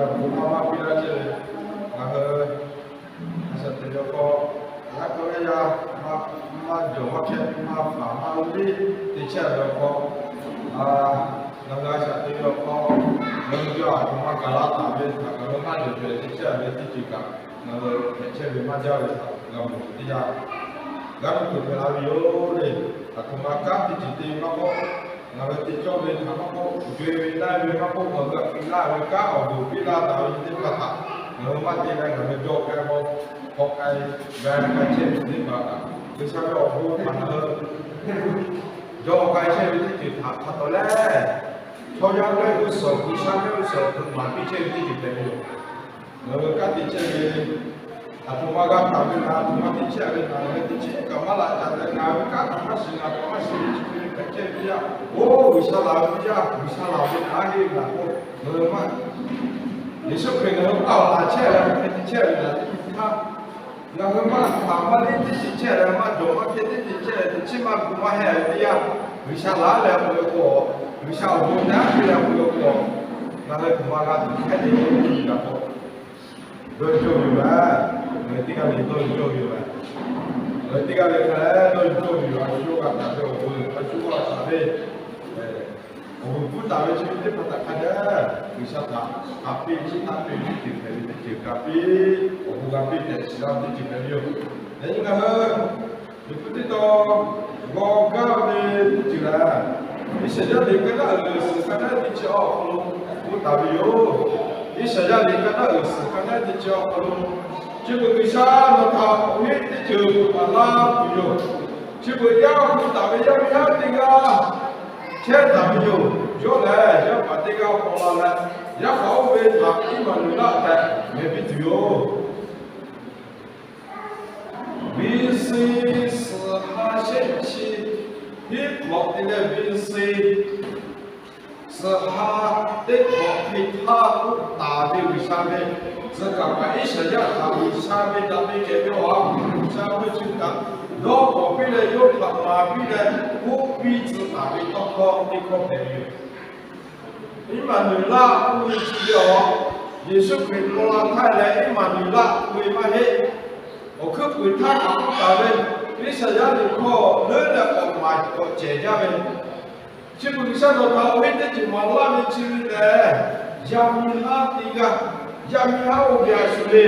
Awˬ bon maˇ maˇ piˇ laˇ chehˇ ve, ngaˬ hui a shaꞈ teꞈ ve awˬ hk'aw, laˇ k'o ve yaˇ, maˇ jawˬ maˇ hkehˇ, maˇ faˍ maˇ liˇ te chehˇ ve awˬ hk'aw, ngaˬ hui a shaꞈ teꞈ ve awˬ hk'aw, ngaˬ hui yawˇ aˬ htoꞈ ma gaˬ la taˍ ve htaꞈ ngaˬ hui maˇ jawˬ jawˬ te chehˇ ve teˇ ceuˬ kaꞈ, ngaˬ hui hpehꞈ chehˇ ve maˇ jaˇ ve htaꞈ g'a mawˬ ve teˇ yanˇ, g'a mawˬ tuˬ hpehꞈ la ve yoˬ le. Aˬ htoꞈ ma kanˉ teˇ ceuˬ te maˇ k'oˆ, ngaˬ hui te cawˇ ve htaꞈ maˇ k'oˆ, co e ve laˇ ve maˇ k'oˆ, ngaˬ hui g'a piˇ laˇ ve kanˉ awˬ bon piˇ laˇ taˍ ve nyi teˇ hpaˍ htaꞈ ngaˬ hui maˇ te leh, ngaˬ hui jawˇ k'ai k'o, hk'awꞈ k'ai, g'a k'ai chehˇ ve nyi teˇ hpaˍ kaꞈ, G'uiˬsha ve awˬ bon htaꞈ ngaˬ hui jawˇ k'ai chehˇ ve teˇ ceuˬ htaꞈ hk'a tawˍ leh, chaw yaˇ mehˆ g'uˇ suhˍ, G'uiˬsha mehˆ g'uˇ suhˍ awˬ hk'aw maˍ piˇ chehˇ ve teˇ ceuˬ hpehꞈ ve yoˬ. Ngaˬ hui kanˉ te chehˇ ve, aˬ htoꞈ ma g'a taˍ ve, aˬ htoꞈ ma te chehˇ ve, ngaˬ hui te chehˇ kaꞈ maˇ laꞈ ca leh, ngaˬ hui ve kanˉ htaꞈ maˇ shiˍ, ngaˬ htaꞈ maˇ shiˍ ve chi hk'e ve hpehꞈ chehˇ ve teˇ yanˇ, oˇ G'uiˬsha laˬ ve teˇ yanˇ, G'uiˬsha laˬ ve htaꞈ heˆ ve laˬ k'o, ngaˬ hui maˇ Yeˍsuˆ Hkriꞈ ngaˬ hui maˇ laˬ chehˇ leh, hk'e te chehˇ ve laˬ teˇ ceuˬ htaˇ, ngaˬ hui maˇ hkanˍ maˇ liˇ teˇ ceuˬ chehˇ leh, maˇ jawˬ maˇ hkehˇ teˇ ceuˬ chehˇ leh, teꞈ chiˉ maˇ gu maˇ heh ve teˇ yanˇ, G'uiˬsha laˬ leh k'oˆ ve k'o, G'uiˬsha awˬ bon naˉ piˇ leh k'oˆ ve k'o, ngaˬ hui hk'aˬ ma g'a tuˬ hkehˉ te ve teˇ ceuˬ kaꞈ k'o, dawˇ cawˇ ve yoˬ leh, ngaˬ hui teˇ g'aˇ le dawˇ cawˇ ve yoˬ leh, ngaˬ hui teˇ g'aˇ le hk'a leh dawˇ cawˇ ve yoˬ. A shu yawˇ g'a taˍ ve awˬ bon, a shu yawˇ g'a taˍ ve awˬ bon bvuhˇ taˍ ve chi ve teˇ hpaˍ htaꞈ hk'a dehꞈ G'uiˬsha htaꞈ k'a piˇ, chi htaꞈ piˇ ve teˇ ceuˬ hpehꞈ ve teˇ ceuˬ, k'a piˇ awˬ bon g'a piˇ tehꞈ shiˍ laˇ ve teˇ ceuˬ hpehꞈ ve yoˬ. Yaꞈ nyi ngaˬ hui liꞈ hpu teˇ tawn g'aw gaˇ ve teˇ ceuˬ lehˬ, Iˉsaˍyaˆ liꞈ ka naˉ uiˍ suhˍ ka naˉ teˇ chi awˬ hk'aw lo k'oˆ taˍ ve yoˬ. Iˉsaˍyaˆ liꞈ ka naˉ uiˍ suhˍ ka naˉ teˇ chi awˬ hk'aw lo, chi beuꞈ G'uiˬsha nawˬ htaꞈ awˬ heˆ teˇ ceuˬ hpeuꞈ maˍ laˇ tuˬ yoˬ. Chi beuꞈ yaˇ hu taˍ ve yaˇ miˇ haˉ teˇ g'aˇ chehˇ taˍ ve yoˬ. Yawˇ lehˬ, yaˇ paˍ teˇ g'aˇ paw la leh, yaˇ hpaˍ oˇ ve htaꞈ Iˉmaˍnuˍlaˆ tehꞈ meh piˇ tuˬ yoˬ. B C suhˍ ha shehˆ chi hiˉ hk'awꞈ te leh B C suhˍ ha teˇ hk'awꞈ hk'e htaˇ k'oˆ taˍ ve G'uiˬsha ve tcuh kaˍ paˍ Iˉsaˍyaˆ htaꞈ G'uiˬsha ve daꞈ ve kehˬ ve awˬ ha hpu G'uiˬsha ve chi kaꞈ dawˇ k'awꞈ piˇ leh, yawˇ htaꞈ maˍ piˇ leh, k'oˆ piˇ tcuh taˍ ve tawˇ hkawˇ teˇ hkawˇ hpehꞈ ve yoˬ. Iˉmaˍnuˍlaˆ k'oˆ ve chi ve awˬ, Yeˍsuˆ Hkriꞈ paw la htaˇ leh Iˉmaˍnuˍlaˆ k'oˆ ve maˇ heˆ. Awˬ hkuiˉ puiˍ htaˇ kaꞈ k'oˆ taˍ ve, Iˉsaˍyaˆ liꞈ hkawˇ leuˉ leh k'awꞈ maˍ k'awꞈ cehˬ jaˇ ve, chi beuꞈ G'uiˬsha nawˬ htaꞈ awˬ heˆ teˇ ceuˬ maˍ laˇ ve chi ve lehˬ, yaˇ miˇ haˉ teˇ g'aˇ, yaˇ miˇ haˉ oˇ ve a shu le,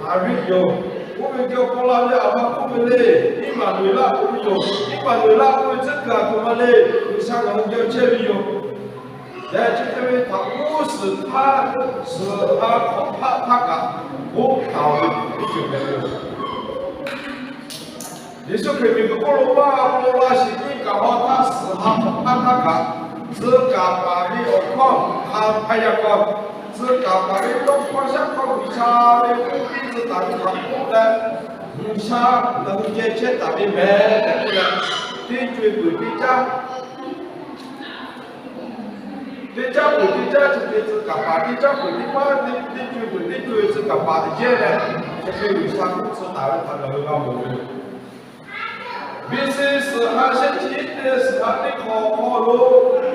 Maˍriˆ yoˬ. Oˇ ve geh paw la ve a ma k'oˆ ve le, Iˉmaˍnuˍlaˆ k'oˆ ve yoˬ. Iˉmaˍnuˍlaˆ k'oˆ ve tcuhˉ kuiˬ aˬ htoꞈ ma le, G'uiˬsha ngaˬ hui geh chehˇ ve yoˬ. Leh chi hk'e ve htaꞈ g'uˇ suhˍ htaˇ suhˍ ha hk'awꞈ hpaˆ htaˇ kaꞈ k'oˆ taˍ ve teˇ ceuˬ hpehꞈ ve yoˬ. Yeˍsuˆ Hkriꞈ miˬguiˬ hk'oˆ lo maˇ paw la sheˍ tiˉ kaꞈ haw htaˇ, suhˍ ha hk'awꞈ hpaˇ htaˇ kaꞈ, tcuh kaˍ paˍ ve awˬ hkawˇ hk'a hk'a yaꞈ k'aw, tcuh kaˍ paˍ ve tawˇ hkawˇ shaˉ hkawˇ G'uiˬsha ve k'oˆ piˇ tcuh taˍ ve htaꞈ k'oˆ leh, G'uiˬsha ngaˬ hui geh chehˇ taˍ ve mehˍ tehꞈ k'oˆ leh, teˇ co e peuˬ teˇ caˉ teˇ caˉ peuˬ teˇ caˉ chi hk'e tcuh kaˍ paˍ, teˇ caˉ peuˬ teˇ paˉ, teˇ co e peuˬ teˇ co e tcuh kaˍ paˍ yehˇ leh, chi hk'e G'uiˬsha k'oˆ tcuh taˍ ve htaꞈ ngaˬ hui g'a mawˬ ve yoˬ. B C suhˍ ha shehˆ chi hiˉ teˇ suhˍ ha teˇ hk'awꞈ hk'aw lo,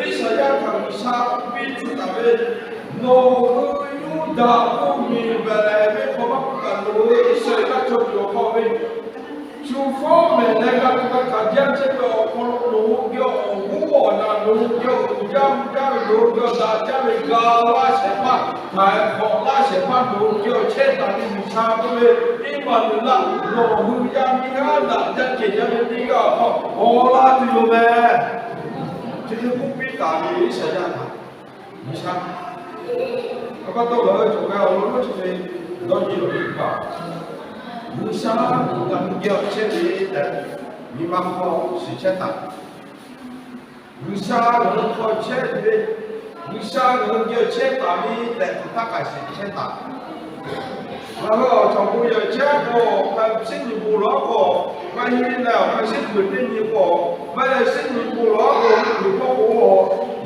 Iˉsaˍyaˆ htaꞈ G'uiˬsha k'oˆ piˇ tcuh taˍ ve, nawˬ hui Yuˇdaꞈ mvuhˇmiˬ Behˍlehˍhehnˍ ve hk'aw maˇ k'oˆ kaꞈ, nawˬ hui Iˉsaˍreˍlaˆ chaw cawˬ hk'aw ve shu fawˉ mehˍ leh g'a tuˬ g'a hkanˍ jaˇ chehˇ ve awˬ hk'aw lo, nawˬ hui geh awˬ g'uˇ awˬ naˬ, nawˬ hui geh awˬ uiˍ jaˇ mvuh jaˇ ve, nawˬ hui geh awˬ daꞈ jaˇ ve ga laˇ shehˍ hpaˇ, htaiˍ hk'awꞈ laˇ shehˍ hpaˇ nawˬ hui geh awˬ chehˇ taˍ ve G'uiˬsha k'oˆ ve, Iˉmaˍnuˍlaˆ, nawˬ hui yaˇ miˇ haˉ daꞈ jaˇ kehˬ jaˇ ve teˇ g'aˇ awˬ hk'aw paw la tuˬ yoˬ mehˍ. Chi hk'e k'oˆ piˇ taˍ ve Iˉsaˍyaˆ htaꞈ G'uiˬsha, a pa taw ngaˬ hui cawˬ k'ai awˬ lawn chi hk'e dawˇ nyi lawˬ ve teˇ hpaˍ, G'uiˬsha ngaˬ hui geh awˬ chehˇ ve tehꞈ nyi ma hk'aw shiˍ chehˇ taˍ. G'uiˬsha ngaˬ hui hk'aw chehˇ ve, G'uiˬsha ngaˬ hui geh awˬ chehˇ taˍ ve tehꞈ hk'aˬ htaˇ kaꞈ shiˍ chehˇ taˍ. Ngaˬ hui awˬ cawˬ bon yehˬ chehˇ k'o, hk'a shinˉ nyi bon laˬ k'o, maˇ heˆ leh awˬ hk'a shinˉ peuˬ teˇ nyi k'o, maˇ leh shinˉ nyi bon laˬ k'o, peuˬ k'o k'o,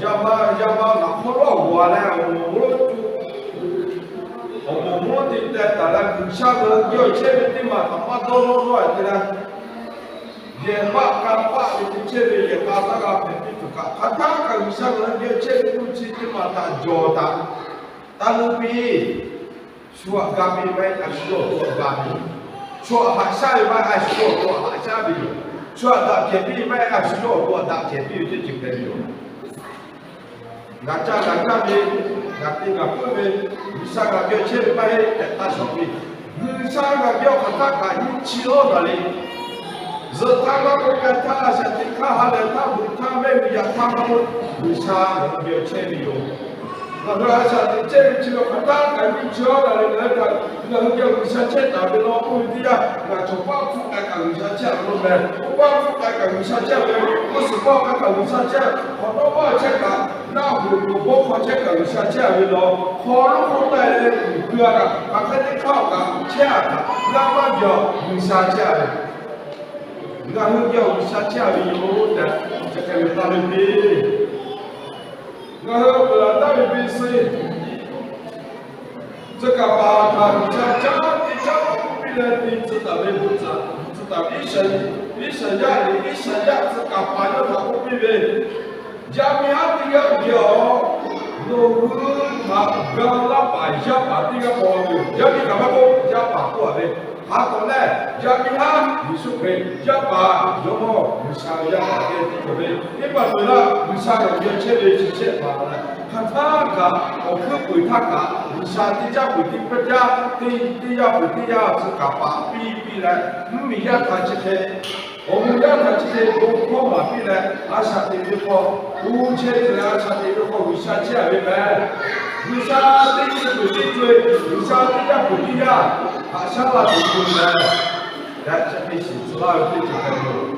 yaˇ ma yaˇ ma ngaˬ hk'aw lawˇ g'aw leh awˬ moˍ mvuhˇ lonˉ tuˬ, awˬ moˍ mvuhˇ lonˉ te teh taˍ leh G'uiˬsha ngaˬ hui geh awˬ chehˇ ve teˇ maˬ htaꞈ maˇ dawˇ nawˇ nawˇ te leh, yehˬ paˆ ka paˆ ve te chehˇ ve yehˬ k'a htaˇ g'a hpehꞈ piˇ tuˬ kaꞈ, hk'aˬ htaˇ kaꞈ G'uiˬsha ngaˬ hui geh chehˇ ve k'oˆ chi teˇ maˬ htaꞈ jawˬ taˍ. Taˇ luˇ piˇ. Shu htaꞈ ga piˇ maˇ heˆ, a shu yawˇ awˬ to htaꞈ ga piˇ. Shu htaꞈ haꞈ shaˉ ve maˇ heˆ, a shu yawˇ awˬ to htaꞈ haꞈ shaˉ piˇ yoˬ. Shu htaꞈ daꞈ kehˬ piˇ ve maˇ heˆ, a shu yawˇ awˬ to htaꞈ daꞈ kehˬ piˇ ve teˇ ceuˬ hpehꞈ ve yoˬ. Ngaˬ caˇ ngaˬ jaˇ ve, ngaˬ te ngaˬ puiˉ ve, G'uiˬsha ngaˬ geh chehˇ ve maˇ heˆ tehꞈ taˇ shawˍ piˇ. G'uiˬsha ngaˬ geh awˬ hk'aˬ htaˇ kaꞈ nyiˇ chi lawˉ taˍ le. Zuhꞈ htaˇ maˇ k'oˆ, ka htaˇ, a shaꞈ teꞈ htaˇ, ha lehˬ htaˇ, bvuhꞈ htaˇ, mehˆ g'uiˬ yaꞈ htaˇ maˇ k'oˆ, G'uiˬsha ngaˬ hui geh chehˇ ve yoˬ. Ngaˬ hui a shaꞈ teꞈ chehˇ ve chi ve awˬ hk'aˬ htaˇ kaꞈ nyiˇ chi lawˉ taˍ le. Ngaˬ hui htaꞈ, ngaˬ hui geh G'uiˬsha chehˇ taˍ ve law k'oˆ ve teˇ yanˇ, ngaˬ chaw paˆ hpfuhˆ k'ai kaꞈ G'uiˬsha chehˇ ve law meh. Oˇ paˆ hpfuhˆ k'ai kaꞈ G'uiˬsha chehˇ ve, oˇ suhˍ paˆ k'ai kaꞈ G'uiˬsha chehˇ, hk'awꞈ nawˉ paˆ chehˇ kaꞈ, naˆ hoꞈ toꞈ bawˇ hk'aw chehˇ kaꞈ G'uiˬsha chehˇ ve law, hk'aw lonˉ hk'oˆ taˆ-e leh uiˍ hkui-a kaꞈ, hk'aˬ hk'e teˇ hk'aˇ kaꞈ chehˇ-a kaꞈ, naˆ maˇ jaw G'uiˬsha chehˇ-a ve. Ngaˬ hui geh G'uiˬsha chehˇ-a ve yoˬ tehꞈ, chi hk'e ve taˇ le piˇ. Ngaˬ hui peuˬ laˬ taˍ ve B C tcuh kaˍ paˍ htaꞈ G'uiˬsha caˉ teˇ caˉ k'awꞈ k'oˆ piˇ leh te tcuh taˍ ve, bvuhꞈ tcuh taˍ ve Iˉsaˍyaˆ, Iˉsaˍyaˆ lehˬ, Iˉsaˍyaˆ tcuh kaˍ paˍ yawˇ htaꞈ k'oˆ piˇ ve, Yaˇ miˇ haˉ teˇ g'aˇ geh-awˬ, nawˬ hui htaꞈ ga laˇ paˍ yaˇ paˍ teˇ g'aˇ paw ve yoˬ. Yaˇ miˇ kaꞈ maˇ k'oˆ, yaˇ paˍ k'oˆ-a ve, hk'a tawˍ lehˬ, yaˇ miˇ haˉ Yeˍsuˆ Hkriꞈ, yaˇ paˍ Jawˇmawˇ G'uiˬsha ve yaˇ paˍ geh tiˉ cawˬ ve, teˇ hpaˍ peuˬ laˇ G'uiˬsha ngaˬ geh chehˇ ve chi shehˆ paˍ leh, hk'aˬ htaˇ kaꞈ awˬ hkuiˉ puiˍ htaˇ kaꞈ G'uiˬsha teˇ jaˇ puiˍ teˇ pawˆ jaˇ, teˇ, teˇ yanˇ puiˍ teˇ yanˇ tcuh kaˍ paˍ piˇ piˇ leh, mvuhˇmiˬ yaˇ htaꞈ chi hk'e awˬ bon yaˇ htaꞈ chi hk'e bon hkawˇ maˍ piˇ leh, a shaꞈ teꞈ ve hk'aw, oˇ chehˇ te leh a shaꞈ teꞈ ve hk'aw G'uiˬsha chehˇ-a ve meh. G'uiˬsha teˇ ceuˬ teˇ co-e, G'uiˬsha teˇ jaˇ puiˍ teˇ yanˇ haꞈ shaˉ la tuˬ ve meh. Yaꞈ chi hk'e shiˍ tcuh laˇ ve teˇ ceuˬ hpehꞈ ve yoˬ.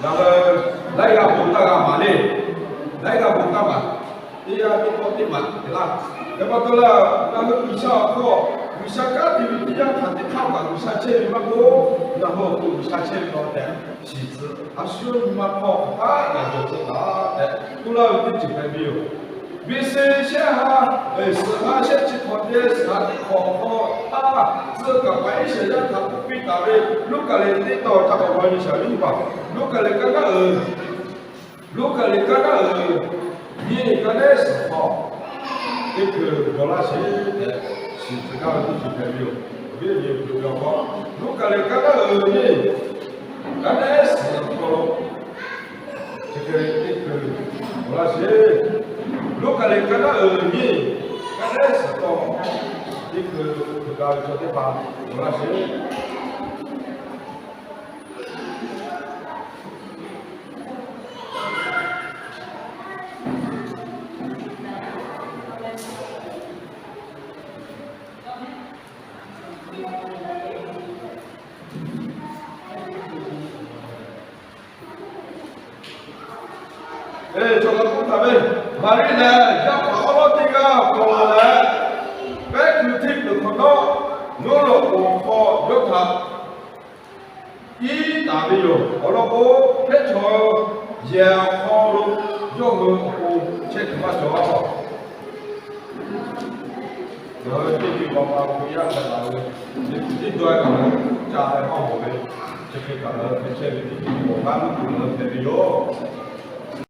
Ngaˬ hui laiˉ g'aˇ bon taˇ g'a maˍ le. Laiˉ g'aˇ bon taˇ maˍ. Teˇ g'aˇ teˇ pawˆ teˇ maˬ te laˇ. Yaꞈ pa taw leh, ngaˬ hui G'uiˬsha awˬ hk'aw, G'uiˬsha kanˉ te ve teˇ yanˇ htaꞈ teˇ hk'aˇ kaꞈ G'uiˬsha chehˇ ve maˇ k'oˆ, ngaˬ hui awˬ to G'uiˬsha chehˇ ve law tehꞈ shiˍ tcuh. A shu nyi ma hk'aw hk'aˬ htaˇ ngaˬ jawˬ tcuh taˍ tehꞈ k'oˆ laˇ ve teˇ ceuˬ hpehꞈ ve yoˬ. B C shehˆ ha, suhˍ ha shehˆ chi hk'awꞈ te, suhˍ ha teˇ hk'awꞈ hk'aw htaˇ, tcuh kaˍ paˍ Iˉsaˍyaˆ htaꞈ k'oˆ piˇ taˍ ve, Luˉkaˍ lehˬ teˇ taw ca k'awꞈ g'aw nyi shaˍ ve nyi paˍ, Luˉkaˍ lehˬ ka naˉ uiˍ Luˉkaˍ lehˬ ka naˉ uiˍ nyiˇ ka neˉ suhˍ hk'aw, teˇ hkui g'aw laˇ sheˍ tehꞈ shiˍ tcuh gaˇ ve teˇ ceuˬ hpehꞈ ve yoˬ. Awˬ viˉ awˬ nyi awˬ hk'aw lo, Luˉkaˍ lehˬ ka naˉ uiˍ nyiˇ ka neˉ suhˍ hk'aw lo, chi hk'e teˇ hkui g'aw laˇ sheˍ. Luˉkaˍ lehˬ ka naˉ uiˍ nyiˇ ka neˉ suhˍ hk'aw, teˇ hkui g'a ve chaw teˇ hpaˍ g'aw laˇ sheˍ. Eˬ, chaw hk'a k'oˆ taˍ ve, Maˍriˆ lehˬ yaˇ paˍ awˉ lawˉ teˇ g'aˇ paw la leh, pehˉ hkui hteˇ peuˬ hk'awꞈ nawˉ, yawˇ lawˬ k'oˍ hk'aw yawˇ htaꞈ iˉ taˍ ve yoˬ. Awˬ lawn k'o, hpehˇ chaw yehˬ awˬ hk'aw lo yawˇ hui awˬ pon chehˇ kuiˬ maˇ cawˬ. Ngaˬ hui teˇ ceuˬ k'awꞈ pa hk'o yaˇ hpehꞈ la ve, teˇ dawˇ kaꞈ ca leh maˇ mawˬ ve, chi hk'e kaꞈ ngaˬ hui hpehꞈ chehˇ ve teˇ ceuˬ k'awꞈ pa luˉ kuiˬ ngaˬ hui hpehꞈ ve yoˬ.